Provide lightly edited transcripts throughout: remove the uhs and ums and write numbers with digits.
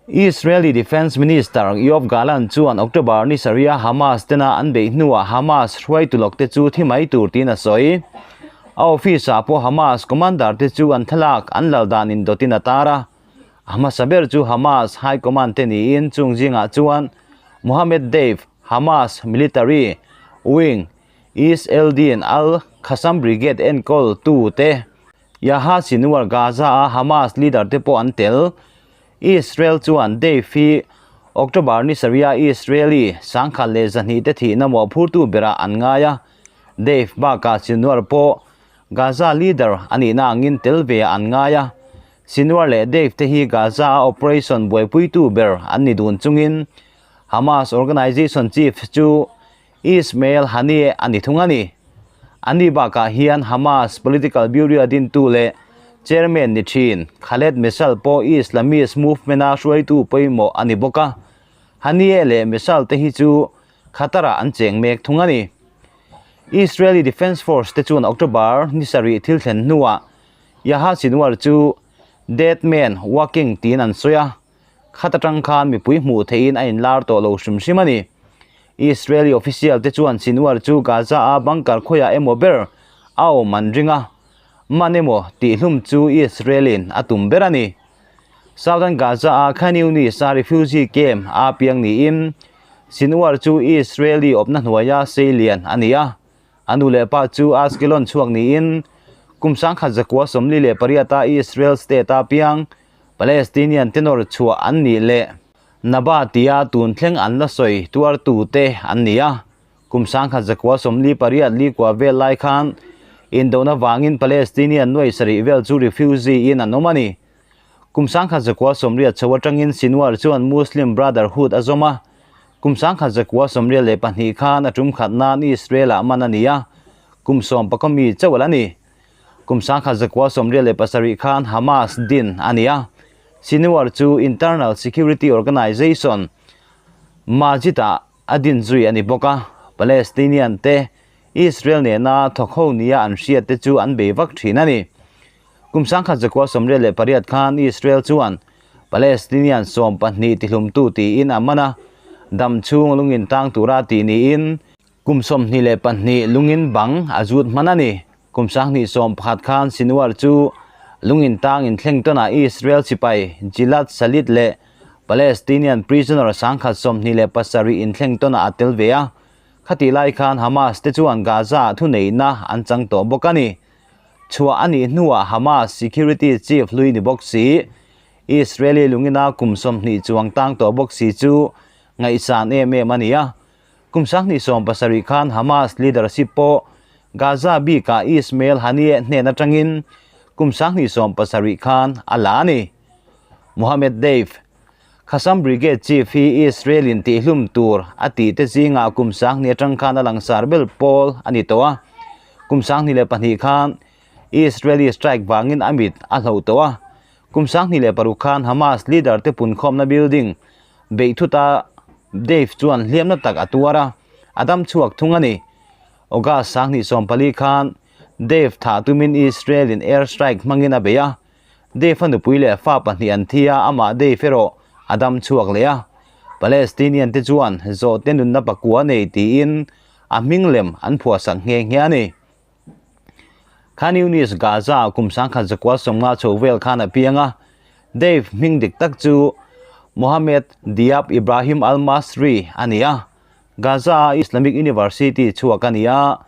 Israeli Defence Minister Yoav Gallant chuan October ni sarih-a Hamas tena an beih hnuah Hamas hruaitu lawkte chu thi mai tur tiin a sawi. A office-ah pawh Hamas commander te chu an thlalak an lal dan indawtin a tar a. A hmasa ber chu Hamas High Command te niin chung zingah chuan Mohammed Deif, Hamas military wing Izz al-Din al-Qassam Brigade enkawl tu te, Yahya Sinwar Gaza-a Hamas leader te pawh an tel. Israel chuan Deif hi October ni sarih-a Israeli 1102 te thihna mawhphurtu berah an ngai a. Deif bakah Sinwar pawh Gaza leader a nihna angin tel ve ah an ngai a. Sinwar leh Deif te hi Gaza-a operation buaipuitu ber an ni dun chungin Hamas organization chief chu Ismail Haniyeh a ni thung a ni. Ani bakah hian Hamas political bureau dintu leh chairman ni thin Khaled Meshaal pawh Islamist movement-a hruaitu pawimawh a ni bawk a. Haniyeh leh Meshaal te hi chu Qatar-ah an cheng mek thung a ni. Israeli Defence Force te chuan October ni sarih thil thlen hnuah Yahya Sinwar chu Dead Man Walking tiin an sawi a. Khat atang khan mipui hmuh theihin a inlar tawh lo hrim hrim a ni. Israeli official te chuan Sinwar chu Gaza-a bunker khawiah emaw ber a awm an ring a, man emaw tihhlum chu Israel-in a tum ber a ni. Southern Gaza-a Khan Younis-a refugee camp a piang niin Sinwar chu Israeli awpna hnuaia seilian a ni a, a nu leh pa chu Ashkelon chhuak niin kum 1948-a Israel state-a piang Palestinian tenor chhuah an nih leh Naba tia tun thleng an la sawi tuartute an ni a. Kum 1948 li kua vel lai khan indona vangin Palestinian nuai sarih vel chu refugee in an awm a ni. Kum 1980 chho atangin Sinwar chuan Muslim Brotherhood a zawm a. Kum 1982 khan a tum khat nan Israel-ah man a ni a, kum 10 mi chauh a la ni. Kum 1987 khan Hamas din a ni a, Sinwar chu Internal Security Organization Majid-ah a din zui a ni bawk a, Palestinian te Israel nena thawk ho nia an hriat te chu an bei vak thin a ni. Kum 1988 khan Israel chuan Palestinian 12 tihlumtu tiin a man a, dam chhung lungin tang tura tih niin Kum 22 lungin bang a zut hman a ni. Kum 2011 khan Sinwar chu lungin tang inthleng tawnah Israel sipai Gilad Shalit leh Palestinian prisoner 1027 inthleng tawnah a tel ve a. Khatih lai khan Hamas te chuan Gaza-ah thuneihna an chang tawh bawk a ni. Chhuah a nih hnuah Hamas security chief hlui ni bawk si, Israeli lungina kum 20 chuang tang tawh bawk si chu ngaihsan em em a ni a. Kum 2017 khan Hamas leadership pawh Gaza bikah Ismail Haniyeh hnen atangin kum 2017 khan a la a ni. Mohammed Deif, Qassam Brigade chief hi Israel-in tihlum tur a tih te zingah kum 20 atang khan a langsar bel pawl a ni tawh a. Kum 2002 khan Israeli strike vangin a mit a hloh tawh a. Kum 2006 khan Hamas leader te punkhawmna building Beih thuta Dave chuan hliamna tak a tuar a, a dam chhuak thung a ni. August 2014 khan Dave thah tumin Israel-in air strike hmangin a bei a, Dave-a nupui leh fa pahnih an thi a, amah Dave erawh a dam chhuak leh a. Palestinian te chuan zawhte nunna pakua nei tiin a hming lem an phuahsak nghe nghe a ni. Khan Yunis Gaza kum 1950 chho vel khan a piang a, Dave hming dik tak chu Mohammed Diab Ibrahim al-Masri a ni a, Gaza-a Islamic University chhuak a ni a,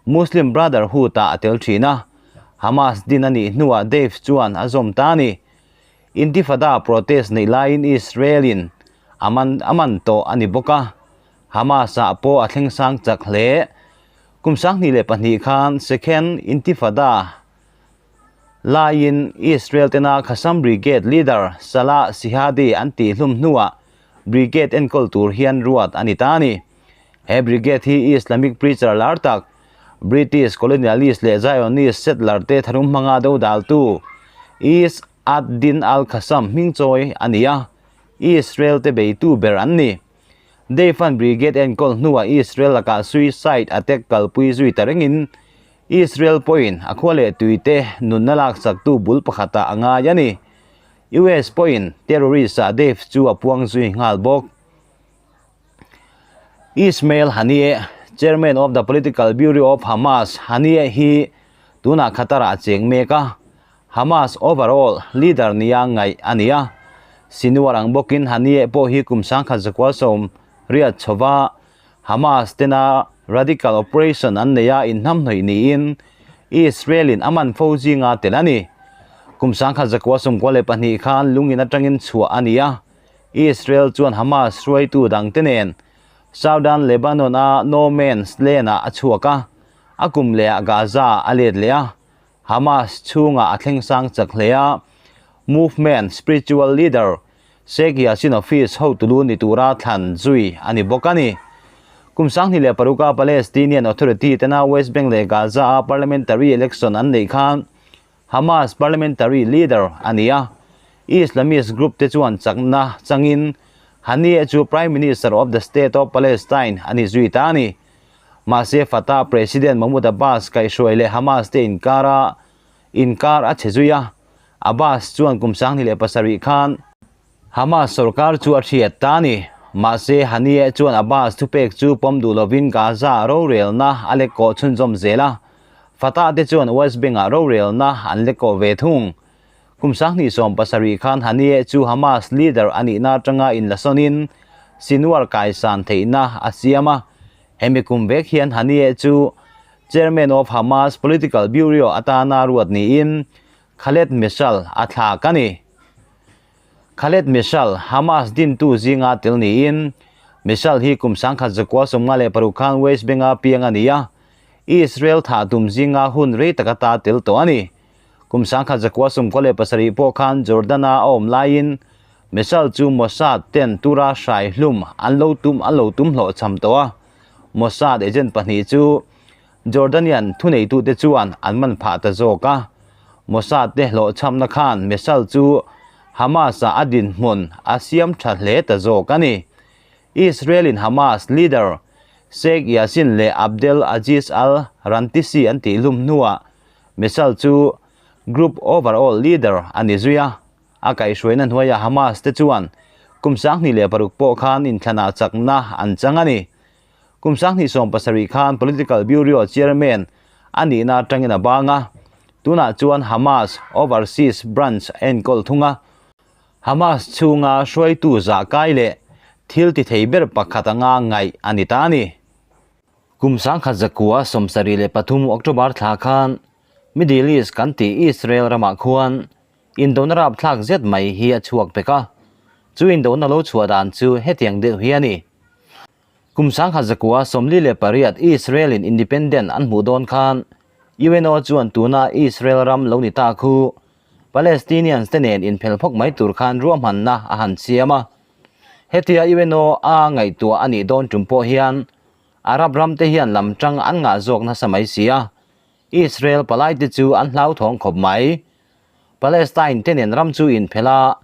Muslim Brotherhood-ah a tel thin a, Hamas din a nih hnuah Dave chuan a zawm ta a ni. Intifada protest neih laiin Israel-in a man a man tawh a ni bawk a, Hamas-ah pawh a thleng sang chak hle. Kum 2002 khan Second Intifada laiin Israel tena Qassam Brigade leader Salah Shihadi an tihhlum hnuah brigade enkawl tur hian ruat a ni ta a ni. He brigade hi Islamic preacher lar tak, British colonialist leh Zionist settler te tharum hmanga dodaltu Izz ad-Din al-Qassam hmingchawi a ni a, Israel te beitu ber an ni. Deifan Brigade enkawl hnuah Israel lakah suicide attack kalpui zui ta rengin Israel pawhin a khua leh tuite nunna laksaktu bul pakhatah a ngai a ni. US pawhin terrorist-ah Deif chu a puang zui nghal bawk. Ismail Haniyeh, Chairman of the Political Bureau of Hamas, Haniyeh hi tunah Qatar-ah a cheng mek a, Hamas overall leader nia ngaih a ni a. Sinwar ang bawkin Haniyeh pawh hi kum 1980 chhova Hamas tena radical operation an nei a inhnamhnawih niin Israel-in a man fo zinga tel a ni. Kum 1992 khan lungin atangin chhuah a ni a, Israel chuan Hamas hruaitu dangte nen Southern Lebanon-a No Man's Land-ah a chhuak a, a kum lehah Gaza a let leh a, Hamas chhungah a thleng sang chak hle a, movement spiritual leader Sheikh Yassin office hotu ni tura thlan zui a ni bawk a ni. Kum 2006-a Palestinian Authority tena West Bank leh Gaza-a parliamentary election an neih khan Hamas parliamentary leader a ni a, Islamist group te chuan chakna changin Haniyeh chu Prime Minister of the State of Palestine a ni zui ta a ni. Mahse Fatah President Mahmoud Abbas kaihhruai leh Hamas te inkara inkar a chhe zui a, Abbas chuan kum 2007 khan Hamas sorkar chu a hriat ta a ni. Mahse Haniyeh chuan Abbas thupek chu pawm duh lovin Gaza rorelna a lekkawh chhunzawm zel a, Fatah te chuan West Bank-ah rorelna an lekkawh ve thung. Kum 2017 khan Haniyeh chu Hamas leader a nihna atanga inlasawnin Sinwar kaisan theihna a siam a. Hemi kum vek hian Haniyeh chu Chairman of Hamas Political Bureau atana ruat niin Khaled Meshal a thlak a ni. Khaled Meshal, Hamas dintu zinga tel niin Meshal hi kum 1956 khan West Bank-a piang a ni a, Israel thah tum zinga hun rei taka ta tel tawh a ni. Kum 1997 pawh khan Jordan-a a awm laiin Meshal chu Mossad ten tura hrai hlum an lo tum an lo tum hlawhchham tawh a. Mossad agent pahnih chu Jordanian thuneitute chuan an man phah ta zawk a. Mossad te hlawhchhamna khan Meshal chu Hamas-ah a dinhmun a siam tha hle ta zawk a ni. Israel-in Hamas leader Sheikh Yassin leh Abdel Aziz al-Rantisi an tihhlum hnuah Meshal chu group overall leader a ni zui a. A kaihhruaina hnuaiah Hamas te chuan kum 2006 pawh khan inthlanah chakna an chang a ni. Kum 2017 khan Political Bureau Chairman a nihna atangin a bang a, tunah chuan Hamas Overseas Branch a enkawl thung a. Hamas chhunga hruaitu zah kai leh thil ti thei ber pakhat anga ngaih a ni ta a ni. Kum 1973 October thla khan Middle East kan tih Israel ramah khuan indona rapthlak zet mai hi a chhuak pek a, chu indona lo chhuah dan chu hetiang deuh hi a ni. Kum 1948 Israel-in independent an hmuh dawn khan UNO chuan tuna Israel ram lo ni ta khu Palestinians te nen inphel phawk mai tur khan ruahmanna a han siam a. Hetia UNO a ngaihtuah a nih dawn tum pawh hian Arab ram te hian lam tang an ngah zawk nasa mai si a, Israel palai te chu an hlauthawng khawp mai. Palestine te nen ram chu inphel a,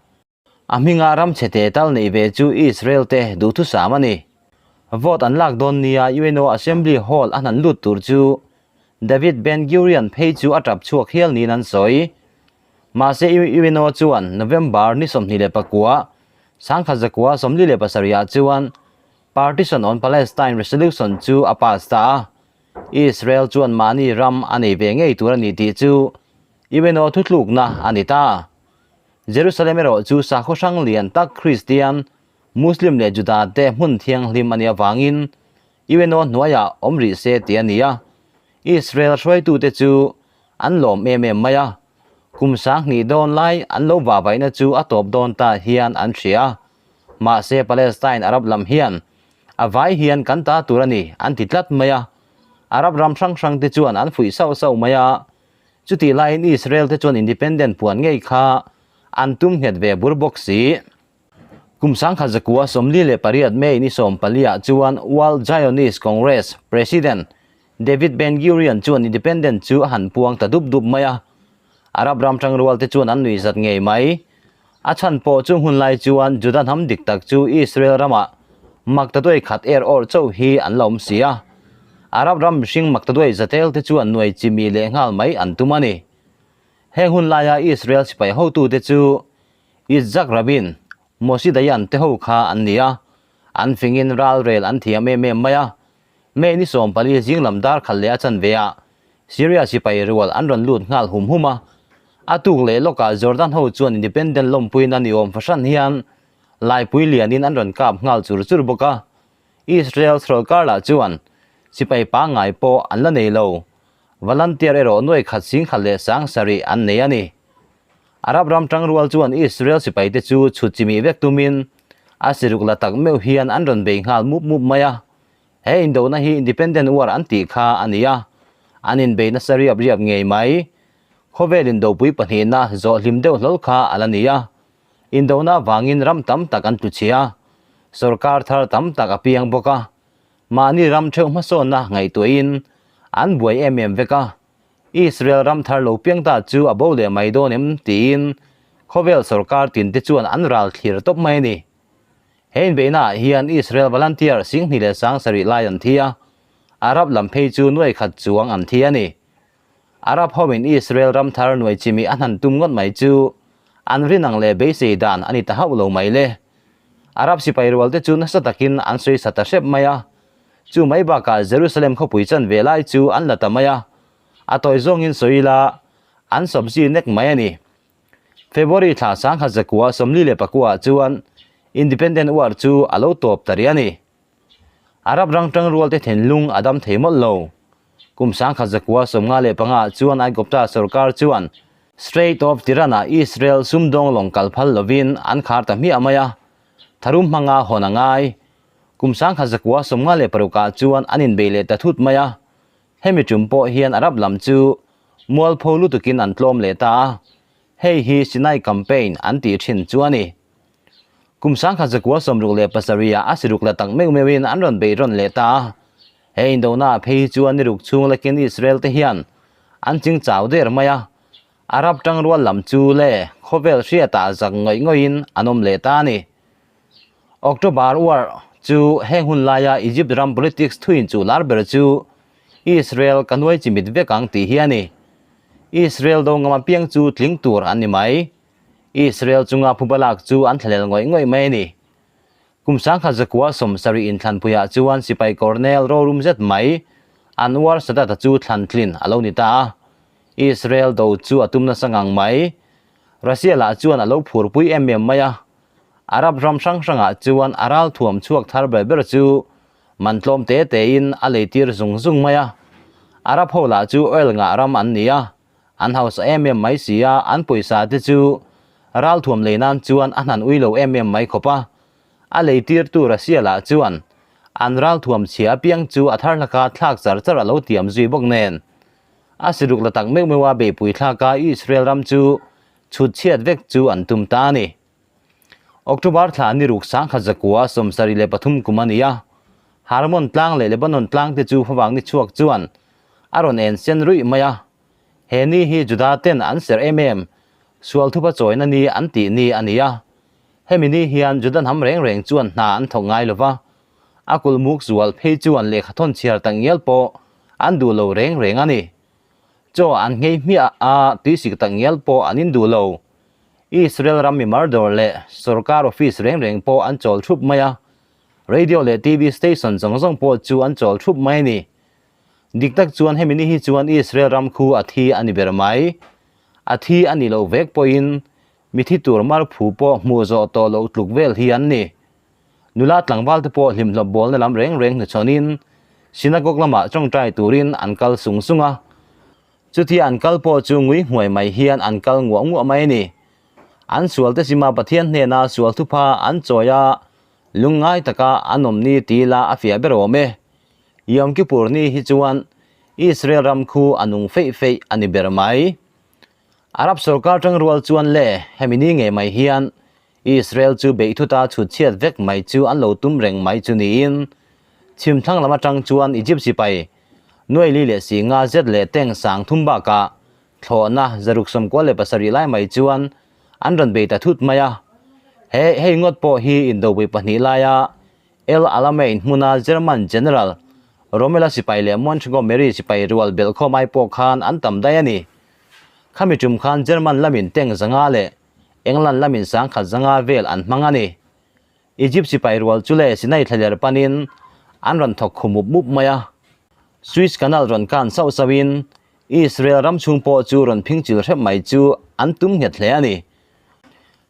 a hminga ram chhe te tal neih ve chu Israel te duhthusam a ni. Vote an lak dawn nia UNO Assembly Hall a hnan lut tur chu David Ben Gurion phei chu a tap chhuak hial niin an sawi. Mahse UNO chuan November ni 29, 1947 ah chuan Partition on Palestine Resolution chu a pass ta a, Israel chuan mahni ram a nei ve ngei tur a ni tih chu UNO thutlukna a ni ta. Jerusalem erawh chu sakhaw hrang lian tak Kristian, Muslim leh Juda te hmun thianghlim a nih avangin UNO hnuaiah awm rih se tih a ni a. Israel hruaitute chu an lawm em em mai a, kum 2000 dawn lai an lo vavaihna chu a tawp dawn ta hian an hria a. Mahse Palestine Arab lam hian a vai hian kan ta tur a ni an ti tlat mai a, Arab ram hrang hrang te chuan an fuih sauh sauh mai a, chutih laiin Israel te chuan independent puan ngei kha an tum nghet ve bur bawk si. Kum 1948 May ni 14 ah chuan World Zionist Congress President David Ben Gurion chuan independent chu a han puang ta dup dup mai a, Arab ram tangrual te chuan an nuihzat ngei mai. A chhan pawh chung hun lai chuan Juda hnam dik tak chu Israel ramah maktaduai khat er awrh chauh hi an la awm si a. Arab ram mihring maktaduai zatel te chuan nuai chimi leh nghal mai an tum a ni. Heng hun laia Israel sipai hotute chu. Yitzhak Rabin, Moshe Dayan te ho kha an ni a, an fingin ral rel an thiam em em mai a. May ni 14 zing lam dar khat leh a chanve ah Syria sipai rual an rawn lut nghal hum hum a. A tuk leh lawkah Jordan ho chuan independent lawmpuina ni awm fahran hian laipui lianin an rawn kap nghal chur chur bawk a. Israel sawrkar lah chuan sipai pangngai pawh an la nei lo. Volunteer erawh nuai khat sing khat leh sang sarih an nei a ni. Arab ram tangrual chuan Israel sipaite chu chhut chimih vek tumin a siruk la tak meuh hian an rawn bei nghal mup mup mai a. He indona hi Independent War an tih kha a ni a, an inbei nasa riap riap ngei mai. Khawvel indopui pahnihna zawh hlim deuh hlawl kha a la ni a. Indona vangin ram tam tak an tluchhia, sorkar thar tam tak a piang bawk a. Mahni ram theuh hmasawnna ngaihtuahin an buai em em vek a, Israel ram thar lo piang ta chu a bo leh mai dawn em tiin khawvel sorkar tinte chuan an ral thlir tawp mai a ni. He inbeihnaah hian Israel volunteer 20 leh 70 lai an thi a, Arab lam phei chu nuai khat chuang an thi a ni. Arab hoin Israel ram thar nuai chimi a hnan tum ngawt mai chu an rin ang leh beisei dan a ni ta hauh lo mai le. Arab sipai rual te chu nasa takin an sawi sa ta hrep mai a, chu mai bakah Jerusalem khawpui chan ve lai chu an la ta mai a, a tawi zawngin sawi ila an sawpzi nek mai a ni. February thla 1944 ah chuan Independent War chu a lo tawp ta rih a ni. Arab rang tangrual te thinlung a dam thei mawlh lo. Kum 1995 ah chuan Aigupta sorkar chuan Strait of Tiran-ah Israel sumdawng lawng kal phal lovin an khar ta hmiah mai a, tharum hmanga hawn a ngai. Kum 1996 ah chuan an inbei leh ta thut mai a, hemi tum pawh hian Arab lam chu mualpho lutukin an tlawm leh ta a, hei hi Sinai Campaign an tih thin chu a ni. Kum 1967 ah a siruk la tak meuh meuhin an rawn beih rawn leh ta a. He indona ah phei hi chuan ni ruk chhung lekin Israel te hian an ching chau der mai a. Arab tangrual lam chu le khawvel hriatah zak ngawih ngawihin an awm leh ta a ni. October War chu heng hun laia Egypt ram politics thuin chu lar ber chu Israel ka nuai chimit vek ang tih hi a ni. Israel do ngam apiang chu tling tur an ni mai. Israel chunga phuba lak chu an thlalel ngawih ngawih mai a ni. Kum 1970 inthlanpuiah chuan sipai Colonel rorum zet mai Anwar Sadat-a chu thlantlin a lo ni ta a. Israel do chu a tum nasa ngang mai. Russia lah chuan a lo phurpui em em mai a. Arab ram hrang hrangah chuan a ral thuam chhuak thar ber ber chu man tlawm te tein a leitir zung zung mai a. Arab ho lah chu oil ngah ram an ni a. An hausa em em mai si a, an pawisa te chu ralthuam lei nan chuan a hnan ui lo em em mai khawp a. A leitirtu Russia lah chuan an ralthuam chhia apiang chu a thar hlaka thlak char char a lo tiam zui bawk nen. A siruk la tak meuh meuh a beihpui thlaka Israel ram chu chhut chhiat vek chu an tum ta a ni. October thla ni ruk 1973 kum a ni a, Hermon tlang leh Lebanon tlang te chu favang ni chhuak chuan a rawn en sen ruih mai a. He ni hi Juda ten an serh em em, sual thupa chawina ni an tih ni a ni a. Hemi ni hian Juda hnam reng reng chuan hna an thawk ngai lo va, a kulmuk zual phei chuan lehkha thawn chhiar tak ngial pawh an duh lo reng reng a ni. Chaw an nghei hmiah a, tuisik tak ngial pawh an induh lo. Israel ram mi mardawr leh sorkar office reng reng pawh an chawl thup mai a, radio leh TV station zawng zawng pawh chu an chawl thup mai a ni. Dik tak chuan hemi ni hi chuan Israel ram khu a thi a ni ber mai. A thi a nih loh vek pawhin mi thi tur mar phu pawh hmuh zawh tawh loh tluk vel hi an ni. Nula tlangval te pawh hlimhlawp bawlna lam reng reng hnuchhawnin synagogue lamah tawngtai turin an kal sung sung a. Chutia an kal pawh chu ngui hmuai mai hian an kal nguah nguah mai a ni. An sual te sima Pathian hnena sual thupha an chawi a, lungngai taka an awm ni ti ila a fiah ber awm e. Yom Kippur ni hi chuan Israel ram khu a nung feih feih a ni ber mai. Arab sorkar tangrual chuan le hemi ni ngei mai hian Israel chu beih thuta chhut chhiat vek mai chu an lo tum reng mai chu niin chhim thlang lam atang chuan Egypt sipai nuai li leh si nga zet leh tank 3000 bakah thlawhna 697 lai mai chuan an rawn bei ta thut mai a. He hei ngawt pawh hi indopui pahnih laia El Alamein hmuna German General Rommel-a sipai leh Montgomery sipai rual belhkhawm ai pawh khan an tam daih a ni. Khami tum khan German lamin tank 500 leh England lamin 10,000 zanga vel an hmang a ni. Egypt sipai rual chu leh Sinai thlaler panin an rawn thawk khu mup mup mai a. Suez Canal rawn kan sauh sauhin Israel ram chhung pawh chu rawn phing chil hrep mai chu an tum nghet hle a ni.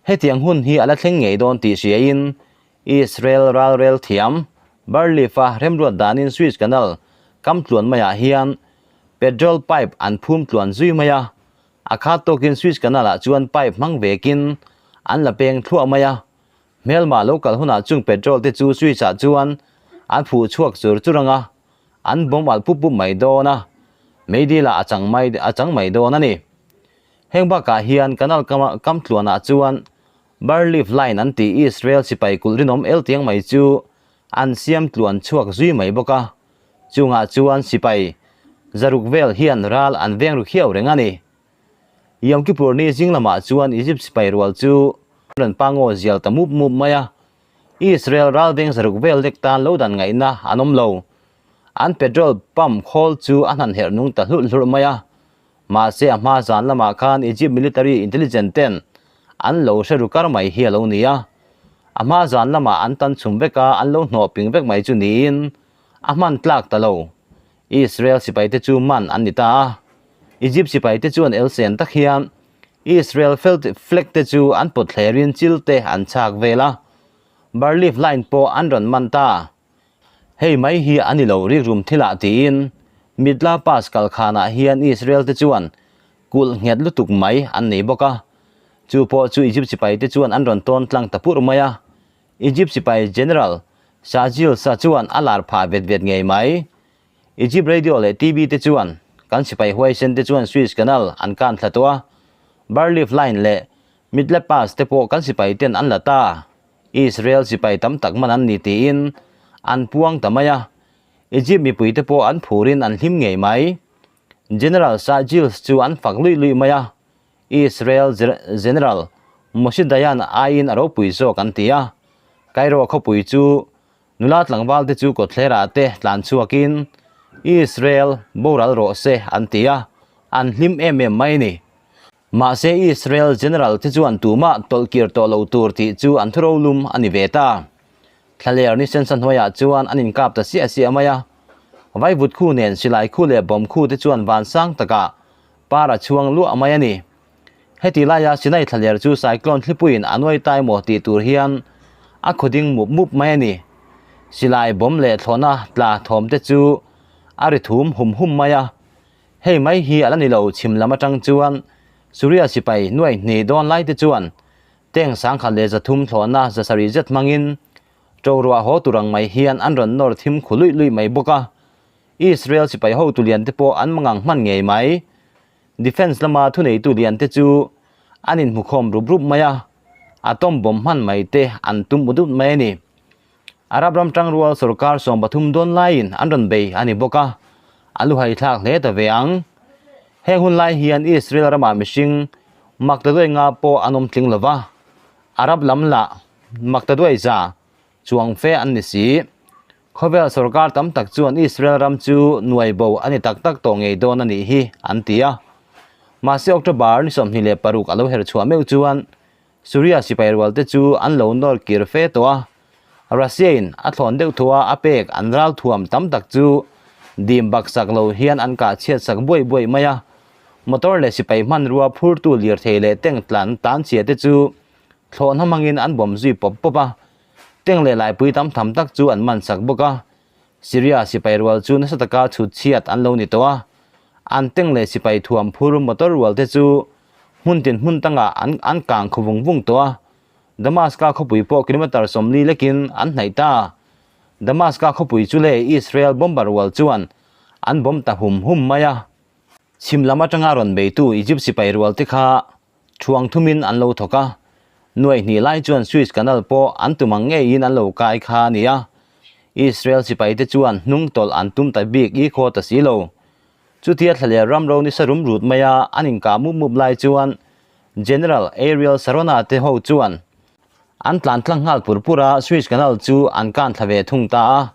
Hetiang hun hi a la thleng ngei dawn tih hriain Israel ralrel thiam Bar-Leaf-a remruat danin Suez Canal kam tluan maiah hian petrol pipe an phum tluan zui mai a, a khat tawkin Suez Canal-ah chuan pipe hmang vekin an la peng thluah mai a. Hmelma lo kal hunah chung petrol te chu Suez-ah chuan an phuh chhuak chur chur ang a, an bawm alh pup pup mai dawn a, meidil-ah a chang mai a chang mai dawn a ni. Heng bakah hian Canal kama kam tluanah chuan Bar-Leaf Line an tih Israel sipai kulh rinawm el tiang mai chu an siam tluan chhuak zui mai bawk a, chungah chuan sipai zaruk vel hian ral an veng ru khiau reng a ni. Yom Kippur ni zing lamah chuan Egypt sipai rual chu rawn pangaw zial ta mup mup mai a, Israel ral veng zaruk vel lek tan lo dan ngaihna an awm lo. An petrol pump khawl chu a hnan herh nung ta hlurh hlurh mai a, Mahse a hma zan lamah khan Egypt military intelligent ten an lo hre ru kar mai hi a lo ni a. A hma zan lamah an tan chhum vek a, an lo hnawh ping vek mai chu niin a hman tlak ta lo. Israel sipai te chu man an ni ta a. Egypt sipai te chuan elsen tak hian Israel flag te chu an pawt thlerin chil te an chhak vel a. Bar-Leaf line pawh an rawn man ta. Hei mai hi a ni lo rikrum thilah tiin Mitla Pass kalkhanah hian Israel te chuan kulh nghet lutuk mai an nei bawk a. Chu pawh chu Egypt sipai te chuan an rawn tawn tlang ta pur mai a. Egypt sipai General Sajilsa chuan a lar phah vet vet ngei mai. Egypt Radio leh TV te chuan kan sipai huaisen te chuan Suez Canal an kan thla tawh a, Bar-Leaf Line leh Mitla Pass te pawh kan sipai ten an la ta. Israel sipai tam tak man an ni tiin an puang ta mai a, Egypt mipuite pawh an phurin an hlim ngei mai. General Shah Gilles chu an fak luih luih mai a, Israel General Moshe Dayan aiin a ropui zawk an ti a. Cairo khawpui chu nula tlangval te chu kawtthlerah te tlan chhuakin Israel boral rawh se an ti a, an hlim em em mai a ni. Mahse Israel General te chuan tumah tawlhkir tawh lo tur tih chu an thuro lum a ni ve ta. Thlaler ni sensa hnuaiah chuan an inkap ta siah siah mai a. Vaivut khu nen silai khu leh bomb khu te chuan vansang takah par a chhuang luah mai a ni. Heti laia Sinai thlaler chu cyclone thlipuiin a nuai tai maw tih tur hian a khawding mup mup mai a ni. Silai bomb leh thlawhna tla thawm te chu a ri thum hum hum mai a. Hei mai hi a la ni lo, chhim lam atang chuan Suria sipai nuai hnih dawn lai te chuan tank 1300 thlawhna 700 zet hmangin ṭo ruah haw tur ang mai hian an rawn nawr thim khu luih luih mai bawk a. Israel sipai hotu lian te pawh an mangang hman ngei mai. Defence lama thuneitu lian te chu an inhmukhawm rup rup mai a, atom bomb hman mai te an tum ut ut mai a ni. Arab ram tangrual sorkar 13 dawn laiin an rawn bei a ni bawk a, a luhai thlak hle ta ve ang. Heng hun lai hian Israel ramah mihring maktaduai nga pawh an awm tling lova, Arab lam lah maktaduai za chuang fe an ni si. Khawvel sorkar tam tak chuan Israel ram chu nuai bo a ni tak tak tawh ngei dawn a nih hi an ti a. Mahse October ni 26 a lo her chhuah meuh chuan Syria sipai rual te chu an lo nawr kir fe tawh a, Russia in a thlawn deuh thu a a pek an ral thuam tam tak chu dim bak sak lo hian an kah chhiat sak buai buai mai a, motor leh sipai hmanrua phurtu lirthei leh tank tlan tan chhia te chu thlawhna hmangin an bawm zui pawp pawp a, tank leh laipui tam tham tak chu an man sak bawk a, Syria sipai rual chu nasa taka chhut chhiat an lo ni tawh a, an tank leh sipai thuam phur motor rual te chu Hmun tin hmun tangah an an kang khaw vung vung tawh a, Damaska khawpui pawh kilometre 40 lekin an hnaih ta. Damaska khawpui chu leh Israel bomber rual chuan an bomb ta hum hum mai a. Chhim lam atanga rawn beitu Egypt sipai rual te kha thuang thumin an lo thawk a, nuaih hnih lai chuan Suez Canal pawh an tum ang ngeiin an lo kai kha a ni a. Israel sipai te chuan hnung tawlh an tum ta bik i khaw ta si lo. Chutia thlaler ram ro nisa rum rut maia an inkah mup mup lai chuan General Ariel Sharona te ho chuan an tlan tlang nghal pur pur a, Suez Canal chu an kan thla ve thung ta a.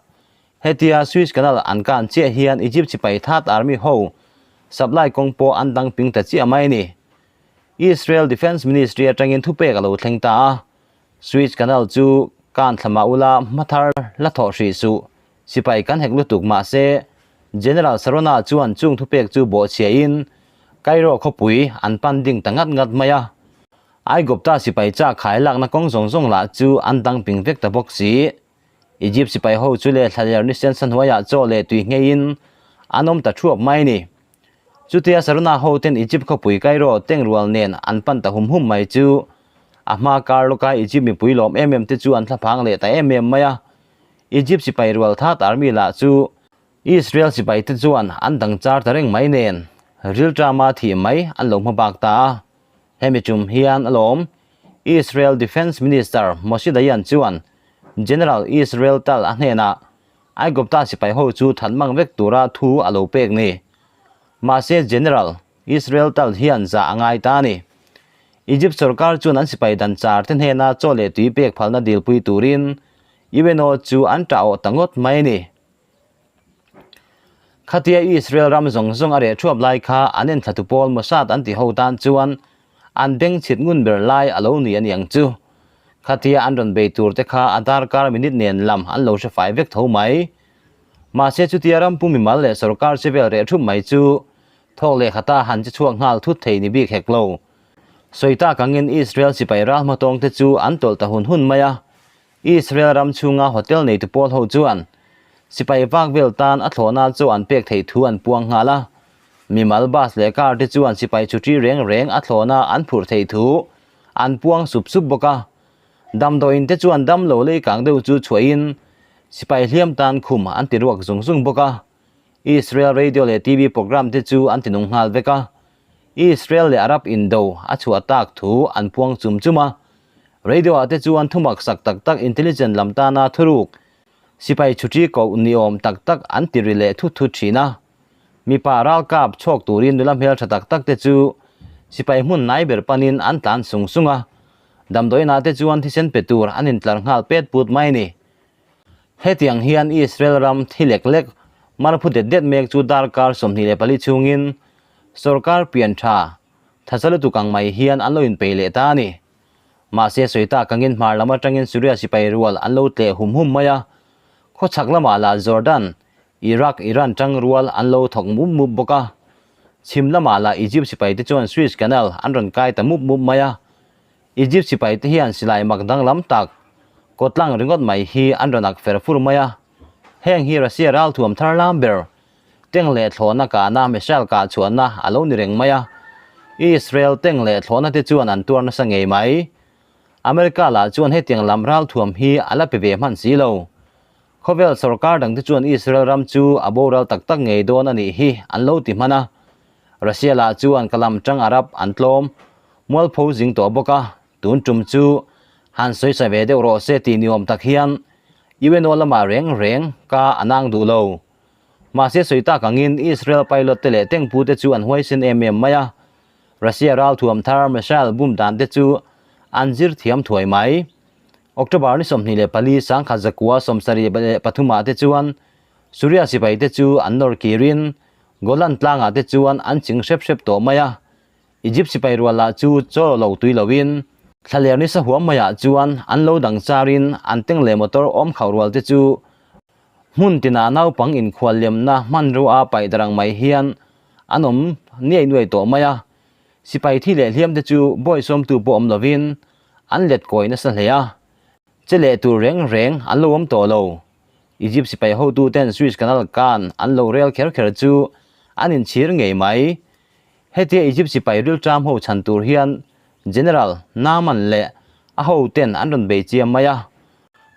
Hetia Suez Canal an kan chiah hian Egypt sipai Third Army ho supply kawng pawh an dang ping ta chiah mai a ni. Israel Defence Ministry atangin thupek a lo thleng ta a, Suez Canal chu kan thla mah ula hmathar la thawh hrih suh, sipai kan hek lutuk mahse General Sarona chuan chung thupek chu bawhchhiahin Cairo khawpui an pan ding ta ngat ngat mai a. Aigupta sipai chak khai lakna kawng zawng zawng lah chu an dang ping vek ta bawk si. Egypt sipai ho chu leh thlaler ni sensa hnuaiah chaw leh tui ngheiin an awm ta thuap mai ni. Chutia Sarona ho ten Egypt khawpui Cairo tengrual nen an pan ta hum hum mai chu a hma kar lawka Egypt mipui lawm em em te chu an thlaphang leh ta em em mai a. Egypt sipai rual that army lah chu Israel sipai te chuan an dang char ta reng mai nen rilṭama thih mai an lo hma bak ta a. Hemi tum hian alawm Israel Defence Minister Moshe Dayan chuan General Israel Tal a hnenah Aigupta sipai ho chu that mang vek tura thu a lo pek ni. Mahse General Israel Tal hian zah a ngai ta a ni. Egypt sorkar chuan an sipai dan char te hnena chaw leh tui pek phalna dilpui turin UNO chu an tah awh ta ngawt mai a ni. Khatia Israel ram zawng zawng a reh thuap lai kha an enthlatu pawl Mossad an ti ho tan chuan an beng chhit ngun ber lai a lo ni a niang chu. Khatia an rawn bei tur te kha a darkar minute nen lam an lo hre fai vek tho mai. Mahse chutia ram pu mimal leh sorkar chevel reh thup mai chu thawk leh khata han che chhuak nghal thut thei ni bik hek lo. Sawi tak angin Israel sipai ral hmatawng te chu an tawlh ta hun hun mai a. Israel ram chhunga hotel neitu pawl ho chuan sipai vak vel tan a thlawhna chu an pek theih thu an puang nghal a. Mimal bus leh car te chuan sipai chhuṭi reng reng a thlawhna an phurh theih thu an puang sup sup bawk a. Damdawiin te chuan damlo lei kang deuh chu chhuahin sipai hliam tan khum an ti ruak zung zung bawk a. Israel radio leh TV programme te chu an ti nung nghal vek a. Israel leh Arab indo a chhuah tak thu an puang chum chum a. Radio ah te chuan thumak sak tak tak intelligent lam tana thuruk sipai chhuṭi koh ni awm tak tak an ti ri leh thut thut thin a. Mipa ralkap chhuak turin nula hmeltha tak tak te chu sipai hmun nai ber panin an tlan sung sung a. Damdawiinah te chuan thisen pe tur an intlar nghal pet put mai a ni. Hetiang hian Israel ram thi lek lek marphu det det mek chu darkar 24 chhungin sorkar pian tha tha lutuk ang mai hian an lo inpeih leh ta a ni. Mahse sawi tak angin hmar lam atangin Syria sipai rual an lo tleh hum hum mai a, khawchhak lamah lah Jordan, Iraq, Iran tang rual an lo thawk mup mup bawk a. Chhim lamah lah Egypt sipai te chuan Suez Canal an rawn kai ta mup mup mai a. Egypt sipai te hian silai mak danglam tak kawtlang ringawt mai hi an rawn ak fer fur mai a. Heng hi Russia ralthuam thar lam ber teng leh thlawhna kahna missile kah chhuahna a lo ni reng mai a. Israel teng leh thlawhna te chuan an tuar nasa ngei mai. America lah chuan hetiang lam ralthuam hi a la pe ve hman si lo. Khawvel sorkar dangte chuan Israel ram chu a boral tak tak ngei dawn a nih hi an lo ti hman a. Russia lah chuan ka lam tang Arab an tlawm mualpho zing tawh bawk a, tun tum chu han sawi sa ve deuh rawh se tih ni awm tak hian UNO lamah reng reng ka a nang duh lo. Mahse sawi tak angin Israel pilot te leh tengpu te chu an huaisen em em mai a, Russia ralthuam thar missile bum dan te chu an zir thiam thuai mai. October ni 24 1973 ah te chuan Syria sipai te chu an nawr kirin Golan tlangah te chuan an ching hrep hrep tawh mai a, Egypt sipai rual lah chu chaw lo tui loin thlaler nisa huam maiah chuan an lo dang charin an teng leh motor awm khauh rual te chu hmun tinah naupang inkhual lemna hmanrua paih darang mai hian an awm niai nuai tawh mai a, sipai thi leh hliam te chu bawi sawmtu pawh awm lovin an let kawi nasa hle a, che leh tur reng reng an lo awm tawh lo. Egypt sipai hotuten Suez Canal kan an lo rel kher kher chu an inchhir ngei mai. Hetia Egypt sipai rilṭam ho chhan tur hian General Naaman leh a hoten an rawn bei chiam mai a.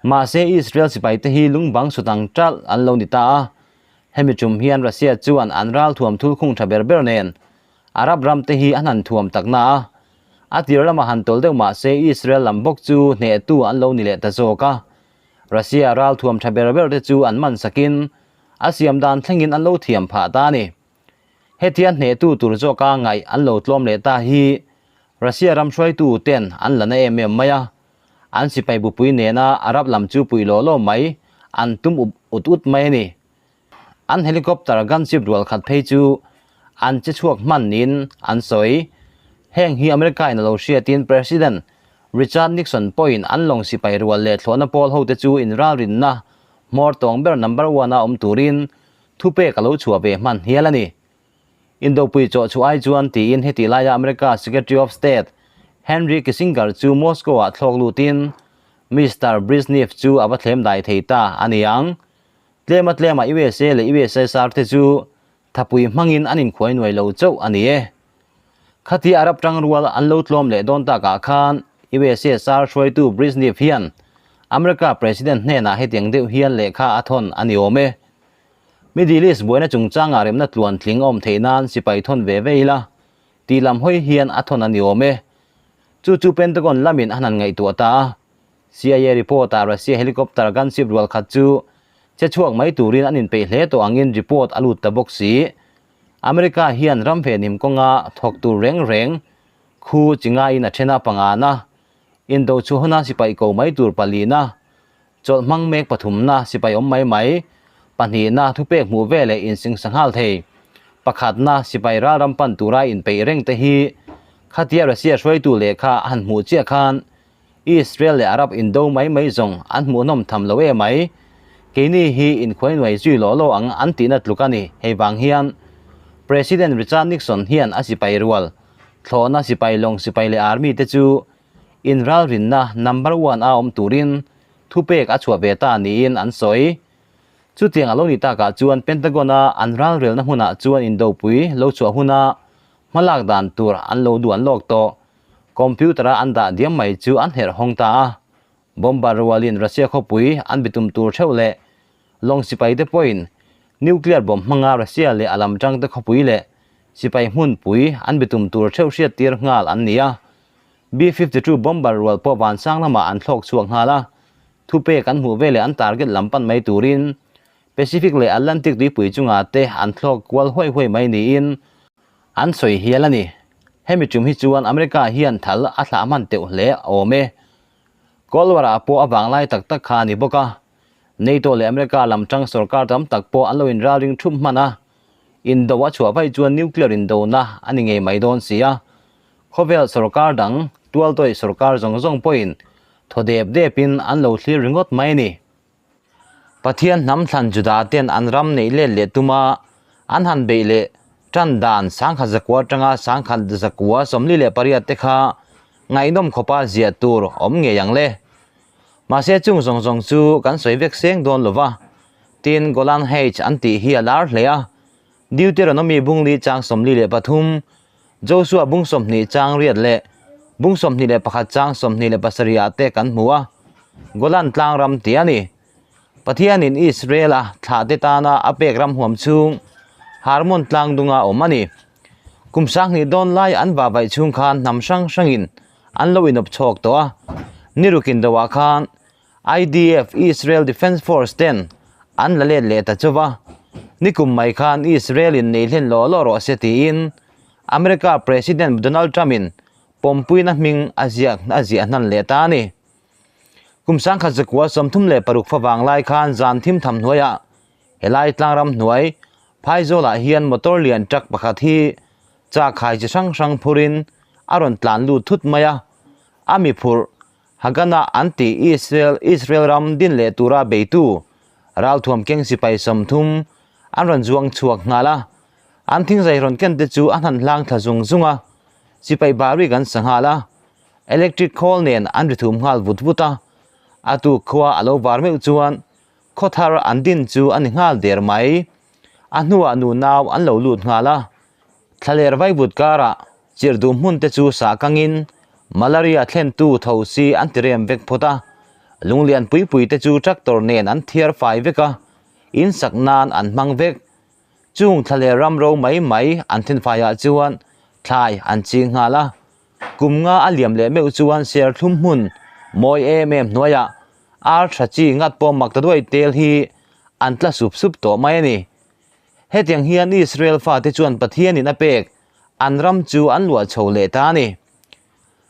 Mahse Israel sipaite hi lungbang sut ang ṭalh an lo ni ta a. Hemi ṭum hian Russia chuan an ralthuam thulkhung ṭha ber ber nen Arab ram te hi an han thuam tak na a. A tir lamah han tawl deuh mahse Israel lam bawk chu hnehtu an lo ni leh ta zawk a. Russia ralthuam tha ber ber te chu an man sakin a siam dan thlengin an lo thiam phah ta a ni. Hetia hnehtu tur zawka ngaih an lo tlawm leh ta hi Russia ram hruaitu ten an la na em em mai a, an sipai bupui nena Arab lam chu puih law law mai an tum up ut ut mai a ni. An helicopter gunship rual khat phei chu an che chhuak hman niin an sawi. Heng hi America in a lo hriatin President Richard Nixon pawhin an lawng sipai rual leh thlawhna pawl hote chu inralrinna hmawr tawng ber number one a awm turin thupek a lo chhuah ve hman hial a ni. Indopui chawh chhuah ai chuan tiin heti laia America Secretary of State Henry Kissinger chu Moscow-ah thlawk lutin Mister Brezhnev chu a va thlem dai thei ta a ni ang. Tlema tlema USA leh USSR te chu Thapui hmangin an inkhuai nuai lo chauh a ni e. Khati Arab tangrual an lo tlawm leh dawn takah khan USSR hruaitu Brezhnev hian America President hnenah hetiang deuh hian lehkha a thawn a ni awm e. Middle East buaina chungchangah remna tluan tling a awm theih nan sipai thawn ve ve ila tih lam hawi hian a thawn a ni awm e. Chu chu Pentagon lamin a hnan ngaihtuah ta a. CIA report-ah Russia helicopter gunship rual khat chu che chhuak mai turin an inpeih hle tawh angin report a lut ta bawk si. America hian ram venhim kawnga thawk tur reng reng khu chi ngaiin a then a pangana, indo chhuahuna sipai ko mai tur palina, chawlh hmang mek pathumna sipai awm mai mai, pahnihna thupek hmuh ve leh insingsa nghal thei, pakhatna sipai ralram pan tura inpeih reng te hi khatia Russia hruaitu lehkha a han hmuh chiah khan Israel leh Arab indo mai mai zawng an hmuhnawm tham lo e mai. Keini hi inkhuai nuai zui lawh lawh ang an tihna tluk a ni. Hei vang hian President Richard Nixon hian a sipai rual, thlawhna sipai lawng sipai leh army te chu inralrinna number one a awm turin thupek a chhuah ve ta niin an sawi. Chutiang a lo ni takah chuan Pentagon-a an ralrelna hmunah chuan indopui lo chhuah huna hmalak dan tur an lo duan lawk tawh. Computer-a an dah diam mai chu an herh hawng ta a, bomber rualin Russia khawpui an bitum tur theuh leh lawng sipai te pawhin nuclear bomb hmanga Russia leh a lam tangte khawpui leh sipai hmunpui an bitum tur theuh hriat tir nghal an ni a. B-52 bomber rual pawh vansang lamah an thlawk chhuak nghal a, thupek an hmuh veleh an target lam pan mai turin Pacific leh Atlantic tuipui chungah te an thlawk kual huai huai mai niin an sawi hial a ni. Hemi tum hi chuan America hian thal a thlah hman teuh hle awm e. Cold War ah pawh a vanglai tak tak kha a ni bawk a. NATO leh America lam tang sorkar tam tak pawh an lo inralring thup hman a. Indo a chhuah vaih chuan nuclear indona a ni ngei mai dawn si a. Khawvel sorkar dang, tualtawih sorkar zawng zawng pawhin thaw dep depin an lo thlir ringawt mai a ni. Pathian hnam thlan Juda ten an ram neih let leh tuma an han beih leh tan dan 10,100 atanga 1148 te kha ngaihnawm khawpa ziah tur awm ngei ang le. Mahse chung zawng zawng chu kan sawi vek seng dawn lova, tin Golan Heights an tih hi a lar hle a, Deuteronomy bungli chang 43, Joshua bung 20 chang riat leh bung 21 chang 27 ah te kan hmu a, Golan tlang ram tih a ni. Pathianin Israel-a thlahte tana a pek ram huam chhung Harmon tlang dunga awm a ni. Kum 2000 dawn lai an vahvaih chhung khan hnam hrang hrangin an lo inawp chhawk tawh a, nirukin doah khan IDF, Israel Defence Force, ten an la let leh ta chauh a, nikum mai khan Israel in nei hlen lawh lawh rawh se tiin America President Donald Trump in pawmpuina hming a ziak a ziah hnan leh ta a ni. Kum 1936 favang lai khan zan thim tham hnuaiah helai tlangram hnuai Phaizawlah hian motor lian truck pakhat hi chak hai chi hrang hrang phurin a rawn tlan lut thut mai a, a mi phurh Haganah an tih Israel Israel ram din leh tura beitu ralthuam keng sipai 30 an rawn zuang chhuak nghal a, an thingzai rawn ken te chu a hnan hlang thla zung zung a, sipai bari kan sa nghal a, electric khawl nen an ri thum nghal vut vut a, a tuk khua a lo var meuh chuan khawthar an din chu a ni nghal der mai, a hnuah nunau an lo lut nghal a, thlaler vaivut karah Chirh duh hmun te chu sah kangin malaria thlentu tho si an ti rem vek phawt a, lunglian pui pui te chu tractor nen an thiar fai vek a, in sak nan an hmang vek. Chung thlaler ram ro mai mai an then faiah chuan thlai an ching nghal a, kum nga a liam leh meuh chuan serthlum hmun mawi em em hnuaiah ar tha chi ngat pawh mak ta duai tel hi an tla sup sup tawh mai a ni. Hetiang hian Israel fate chuan Pathianin a pek an ram chu an luah chho leh ta a ni.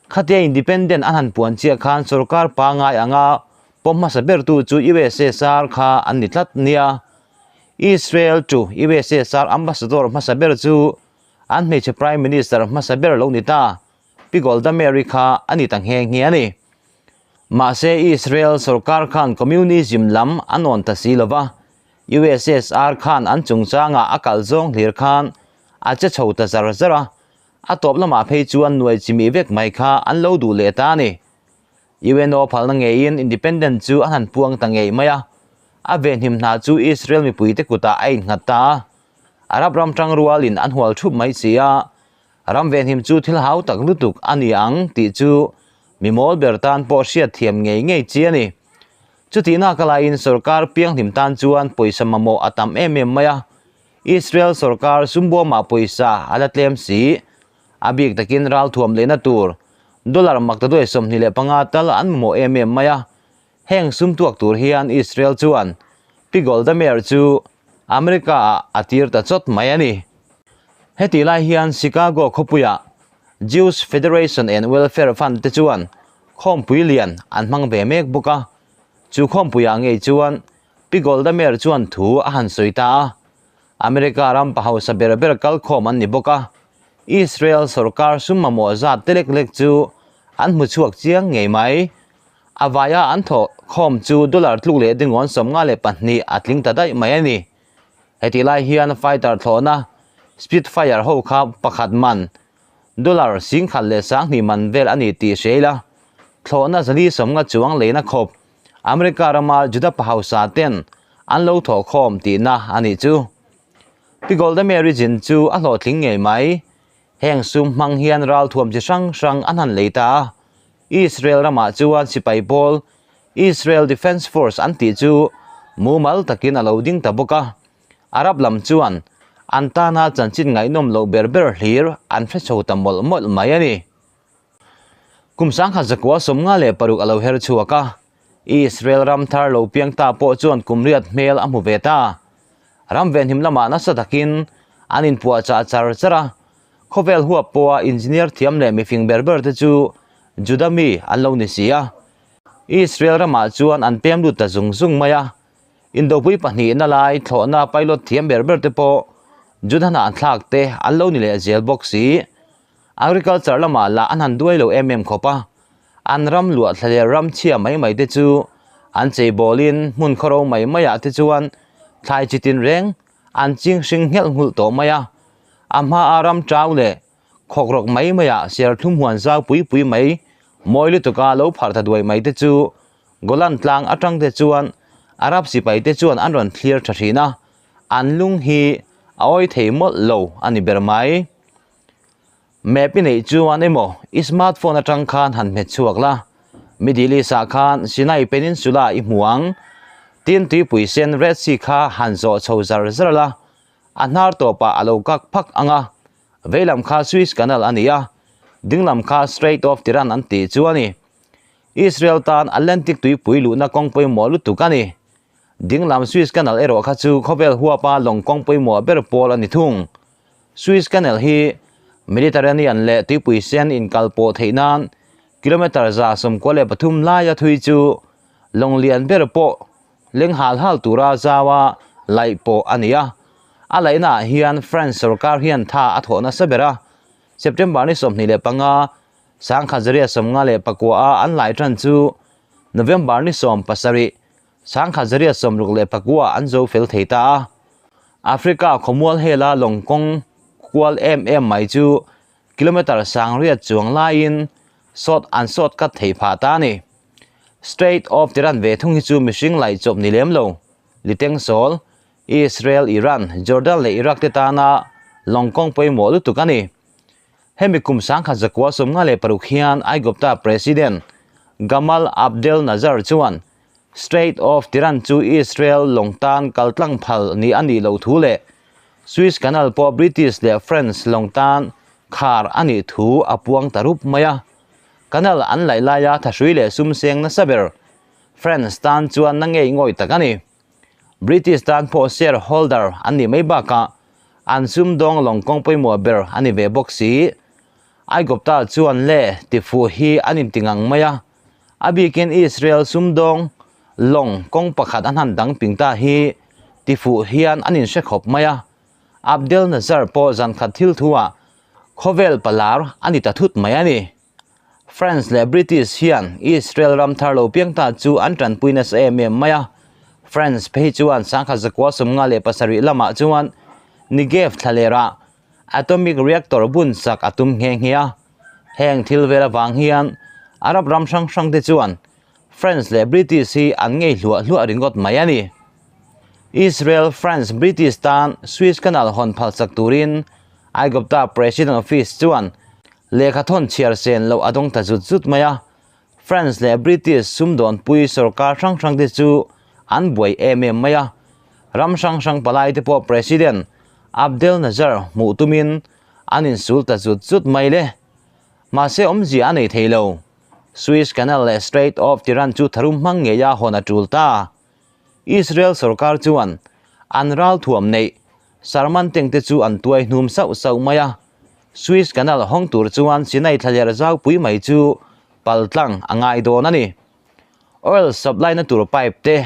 Khatia independent an han puan chiah khan sorkar pangngai anga pawm hmasa bertu chu USSR kha an ni tlat nia. Israel to USSR ambassador hmasa ber chu an hmeichhe prime minister hmasa ber lo ni ta. Pi Golda Meir-i kha a ni ta nghe nghe a ni. Mahse Israel sorkar khan communism lam a nawn ta si lova, USSR khan an chungchangah a kal zawng hlir khan a che chho ta zar zar a, a tawp lamah phei chuan nuai chimih vek mai kha an lo duh leh ta a ni. UNO phalna ngeiin independent chu a han puang ta ngei mai a, a venhim hna chu Israel mipuite kutah a innghat ta a, Arab ram tangrualin an hual thup mai si a, ram venhim chu thil hau tak lutuk a ni ang tih chu mi mawl ber tan pawh hriat thiam ngei ngei chi a ni. Chutihna ka laiin sorkar pianghlim tan chuan pawisa mamawh a tam em em mai a, Israel sorkar sumbuamah pawisa a la tlem si. A bik takin ralthuam lehna tur dollar maktaduai 25 tal an mamawh em em mai a. Heng sum tuak tur hian Israel chuan Pi Golda Meir chu America ah a tir ta chawt mai a ni. Hetih lai hian Chicago khawpuiah Jews Federation and Welfare Fund te chuan khawmpui lian an hmang ve mek bawk a. Chu khawmpuiah ngei chuan Pi Golda Meir chuan thu a han sawi ta a. America ram pa hausa ber ber kalkhawm an ni bawk a, Israel sorkar sum mamawh zat te lek lek chu an hmu chhuak chiang ngei mai. A vaia an thawh khawm chu dollar tluk leh dingawn 52 a tling ta daih mai a ni. Hetih lai hian fighter thlawhna Spitfire ho kha pakhat man dollar 10,020 man vel a ni tih hria ila, thlawhna 450 chuang leina khawp America rama Juda pa hausa ten an lo thawh khawm tihna a nih chu. Pi Golda Meir zin chu a hlawhtling ngei mai. Heng sum hmang hian ralthuam chi hrang hrang an han lei ta a. Israel ramah chuan sipai pawl Israel Defence Force an tih chu mumal takin a lo ding ta bawk a. Arab lam chuan an tana chanchin ngaihnawm loh ber ber hlir an hre chho ta mawlh mawlh mai a ni. Kum 1956 a lo her chhuak a, Israel ram thar lo piang ta pawh chuan kum riat hmel a hmu ve ta. Ram venhim lamah nasa takin an inpuahchah char char a, khawvel huap pawha engineer thiam leh mifing ber ber te chu Juda mi an lo ni si a. Israel ramah chuan an pem lut ta zung zung mai a, Indopui pahnihna lai thlawhna pilot thiam ber ber te pawh Juda hnah thlak te an lo ni leh zel bawk si. Agriculture lamah lah an han duai lo em em khawp a, an ram luah thlaler ram chhia mai mai te chu an chei bawlin hmun khawro mai maiah te chuan thlai chi tin reng an ching hring nghelh nghulh tawh mai a. A hmaa ram tau leh khawkrawk mai maiah serthlum huan zau pui pui mai mawi lutuka lo pharh ta duai mai te chu Golan tlang atang te chuan Arab sipai te chuan an rawn thlir tha thin a, an lung hi a awi thei mawlh lo a ni ber mai. Map i neih chuan emaw i smartphone atang khan han hmet chhuak la, Middle East ah khan Sinai Peninsula i hmu ang, tin tuipui sen Red Sea kha han zawh chho zar zar la, a hnar tawpah a lo kak phak ang a, veilam kha Suez Canal a ni a, dinglam kha Strait of Tiran an tih chu a ni. Israel tan Atlantic tuipui luhna kawng pawimawh lutuk a ni. Dinglam Suez Canal erawh kha chu khawvel huapa lawng kawng pawimawh ber pawl a ni thung. Suez Canal hi Mediterranean leh tuipui sen inkal pawh theih nan kilometre 93 laia thui chu lawng lian ber pawh leng hal hal tura zaua laih pawh a ni a. A laihnaah hian France sorkar hian tha a thawh nasa ber a, September ni 25, 1959 a an lai tan chu November ni 17, 1969 an zo fel thei ta a. Africa khawmual hela lawng kawng kual em em mai chu kilometre 800 chuang laiin sawt an sawt kat thei phah ta a ni. Strait of Tiran ve thung hi chu mihring laih chawp ni lem lo. Liteng sawl, Israel, Iran, Jordan leh Iraq te tana lawng kawng pawimawh lutuk a ni. Hemi kum 1956 hian Aigupta President Gamal Abdel Nasser chuan Strait of Tiran chu Israel lawng tan kal tlang phal ni a nih loh thu leh Suez Canal pawh British leh French lawng tan khar a nih thu a puang ta rup mai a. Canal an laih laia thahrui leh sum seng nasa ber France tan chuan na ngei ngawih tak a ni. British tan pawh shareholder an nih mai bakah an sumdawng lawng kawng pawimawh ber a ni ve bawk si. Aigupta chuan le tifuh hi an inti ngang mai a. A bikin Israel sumdawng lawng kawng pakhat an han dang ping ta hi tifuh hian an inhre khawp mai a. Abdel Nasser pawh zan khat thil thuah khawvel palar a ni ta thut mai a ni. France leh British hian Israel ram thar lo piang ta chu an tanpui nasa em em mai a. France phei chuan 1957 lamah chuan Negev thlalerah atomic reactor bun sak a tum nghe nghe a. Heng thil vel avang hian Arab ram hrang hrang te chuan France leh British hi an ngei hluah hluah ringawt mai a ni. Israel, France, British tan Suez Canal hawn phal sak turin Aigupta President Office chuan lehkha thawn chhiar sen loh a dawng ta zut zut mai a. France leh British sumdawnpui sorkar hrang hrang te chu an buai em em mai a. Ram hrang hrang palai te pawh President Abdel Nasser hmuh tumin an insul ta zut zut mai le. Mahse awmzia a nei thei lo. Suez Canal leh Strait of Tiran chu tharum hmang ngeia hawn a tul ta. Israel sorkar chuan an ralthuam neih Sarman teng te chu an tuai hnum sauh sauh mai a. Suez Canal hawng tur chuan Sinai thlaler zaupui mai chu paltlang a ngai dawn a ni. Oil supply na tur pipe te,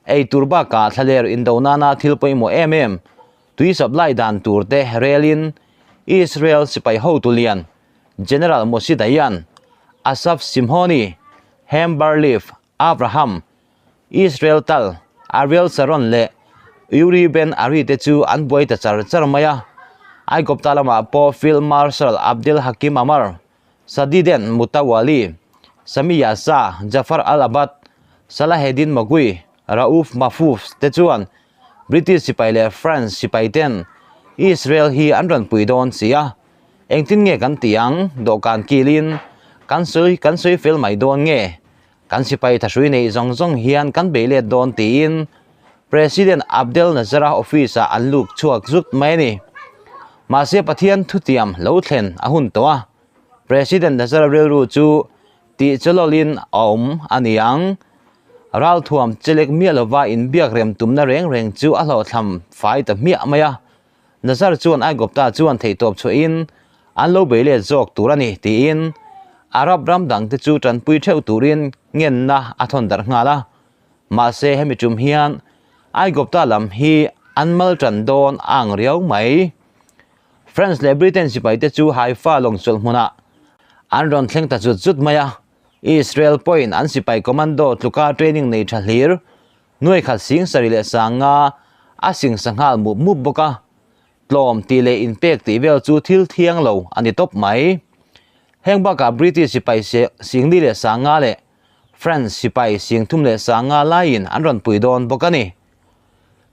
ei tur bakah thlaler indo nana thil pawimawh em em, tui supply dan tur te relin Israel sipai hotu lian General Moshe Dayan, Asaf Simhoni, Haim Bar-Lev, Abraham, Israel Tal, Ariel Sharon leh Uri Ben Ari te chu an buai ta char char mai a. Aigupta lamah pawh Field Marshal Abdel Hakim Amar, Sadiden Mutawali, Sami Yasa, Jafar Al-Abad, Salaheddin Magui, Rauf Mahfouz te chuan British sipai leh France sipai ten Israel hi an rawn pui dawn si a. Engtin nge kan tih ang? Dawhkan kilin kan sawi kan sawi fel mai dawn nge? Kan sipai thahrui neih zawng zawng hian kan bei let dawn tiin President Abdel Nasser-a office-ah an luk chhuak zut mai a ni. Mahse Pathian thutiam lo thlen a hun tawh a, President Nasser-a rilru chu tih chawlawlin a awm a ni ang. Ralthuam chelek miah lova inbiak rem tumna reng reng chu a hlawhthlam fai ta hmiah mai a. Nazar chuan Aigupta chuan theihtawp chhuahin an lo bei let zawk tur a ni tiin Arab ram dangte chu tanpui theuh turin ngenna a thawn darh nghal a. Mahse hemi tum hian Aigupta lam hi an mal tan dawn a ang riau mai. France leh Britain sipaite chu Haifa lawngchawlh hmunah an rawn thleng ta zut zut mai a. Israel pawhin an sipai commando tluka training nei tha hlir Nuai khat sing sarih leh sanga a sing sa nghal mup mup bawk a, tlawm tih leh inpek tih vel chu thil thiang lo a ni tawp mai. Heng bakah British sipai singli leh sanga leh French sipai singthum leh sanga laiin an rawn pui dawn bawk a ni.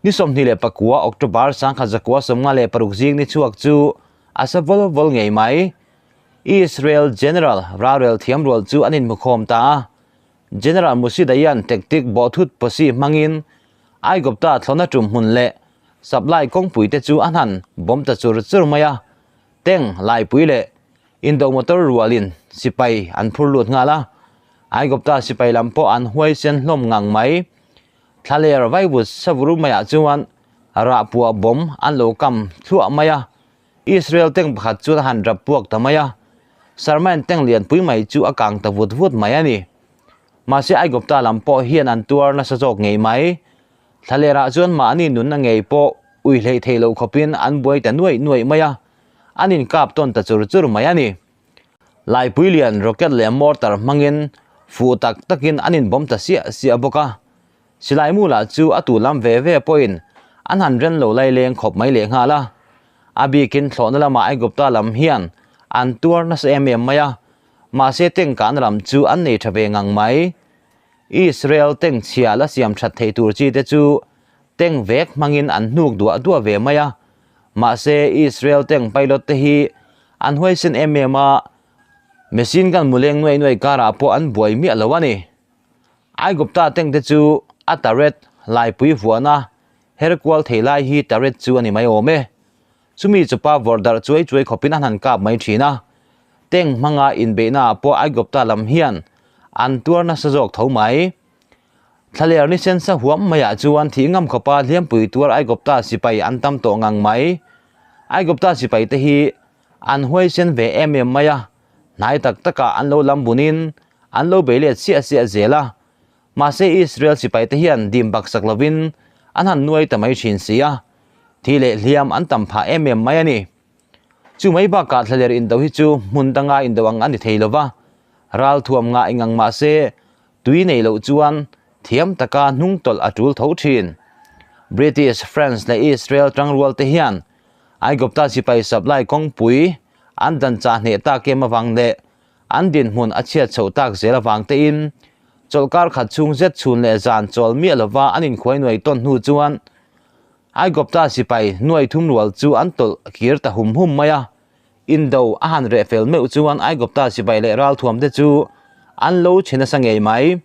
Ni 29 October 1956 zing ni chhuak chu a sa vawl vawl ngei mai. Israel General ralrel thiam rual chu an inhmukhawm ta a. General Moshe Dayan tactic bawhthut posi hmangin Aigupta thlawhna tum hmun leh supply kawngpui te chu a hnan bawm ta chur chur mai a, tank laipui leh indo motor rualin sipai an phur lut nghal a, Aigupta sipai lam pawh an huaisen hlawm ngang mai. Thlaler vaivut savur maiah chuan rahpuah bawm an lo kam thluah mai a, Israel tank pakhat chuan a han rap puak ta mai a, Sarmain tank lianpui mai chu a kang ta vut vut mai a ni. Mahse Aigupta lam pawh hian an tuar nasa zawk ngei mai. Thlalerah chuan mahni nunna ngei pawh ui hleih theih loh khawpin an buai ta nuaih nuaih mai a, an inkap tawn ta chur chur mai a ni. Laipui lian rocket leh mortar hmangin fuh tak takin an inbawm ta siah siah bawk a. Silai mu lah chu a tu lam ve ve pawhin an han ren lo lai leng khawp mai leh nghal a. A bikin thlawhna lamah Aigupta lam hian an tuar nasa em em mai a, mahse tengkahna lam chu an nei tha ve ngang mai. Israel teng chhia la siam that thei tur chi te chu teng vek hmangin an hnuk duah duah ve mai a, mahse Israel teng pilot te hi an huaisen em em a, machine gun muleng nuai nuai karah pawh an buai miah lo a ni. Aigupta tank te chu a turret laipui vuahna her kual thei lai hi turret chu a ni mai awm e. Chumi chupa vawrh darh chuai chuai khawpin an han kap mai thin a. Tank hmanga inbeihna ah pawh Aigupta lam hian an tuar nasa zawk tho mai. Thlaler ni sensa huam maiah chuan thih ngam khawpa hliampui tuar Aigupta sipai an tam tawh ngang mai. Aigupta sipai te hi an huaisen ve em em mai a. Hnai tak takah an lo lam bunin an lo bei let siah siah zel a, mahse Israel sipaite hian dim baksak lovin an han nuai ta mai thin si a, thi leh hliam an tam phah em em mai a ni. Chu mai bakah thlaler indo hi chu hmun danga indo ang a ni thei lova, Ralthuam ngah eng ang mah se, tui nei loh chuan thiam taka hnung tawlh a tul tho thin. British, France leh Israel tangrual te hian Aigupta sipai supply kawngpui an dan chah hneh tak em avang leh an dinhmun a chhiat chhoh tak zel avang tein chawlhkar khat chhung zet chhun leh zan chawl miah lova an inkhuai nuai tawn hnu chuan Aigupta sipai nuai thum rual chu an tawlh kir ta hum hum mai a. Indo a han reh fel meuh chuan Aigupta sipai leh ralthuam te chu an lo chhe nasa ngei mai.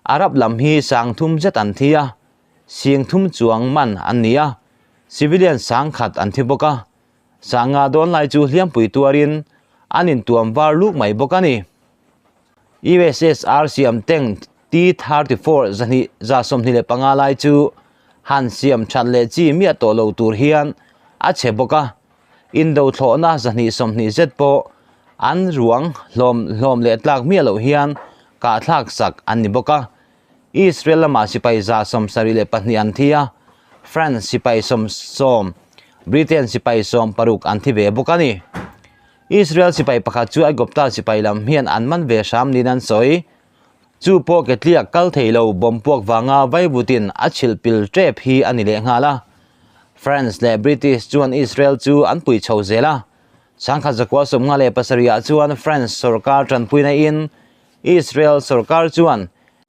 Arab lam hi sang thum zet an thi a, sing thum chuang man an ni a, civilian sang khat an thi bawk a. Sanga dawn lai chu hliampui tuarin an intuam var luk mai bawk a ni. USSR siam tank T-34 zahnih 125 lai chu han siam that leh chi miah tawh lo tur hian a chhe bawk a, indo thlawhna 220 zet pawh an ruang hlawm hlawm leh tlak miah loh hian kahthlak sak an ni bawk a. Israel lamah sipai 72 an thi a, France sipai 70, Britain sipai 60 an thi ve bawk a ni. Israel sipai pakhat chu Aigupta sipai lam hian an man ve hram niin an sawi. Chu pawh ketliak kal thei lo bomb puak vanga vaivutin a chhilh pil tep hi a ni lehnghal a. France leh British chuan Israel chu an pui chho zel a. Sangkhat 1957 ah chuan France sorkar tanpuina in Israel sorkar chuan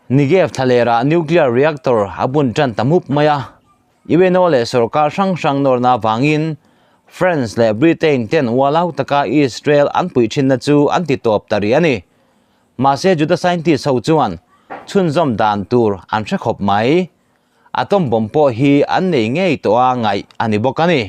Negev thlalerah nuclear reactor a bun tan ta mup mai a. UNO leh sorkar hrang hrang nawrna avangin France leh Britain ten ualau taka Israel an puih thinna chu an ti tawp ta rih a ni. Mahse Juda scientist ho chuan chhunzawm dan tur an hre khawp mai. Atom bomb pawh hi an nei ngei tawh a ngaih a ni bawk a ni.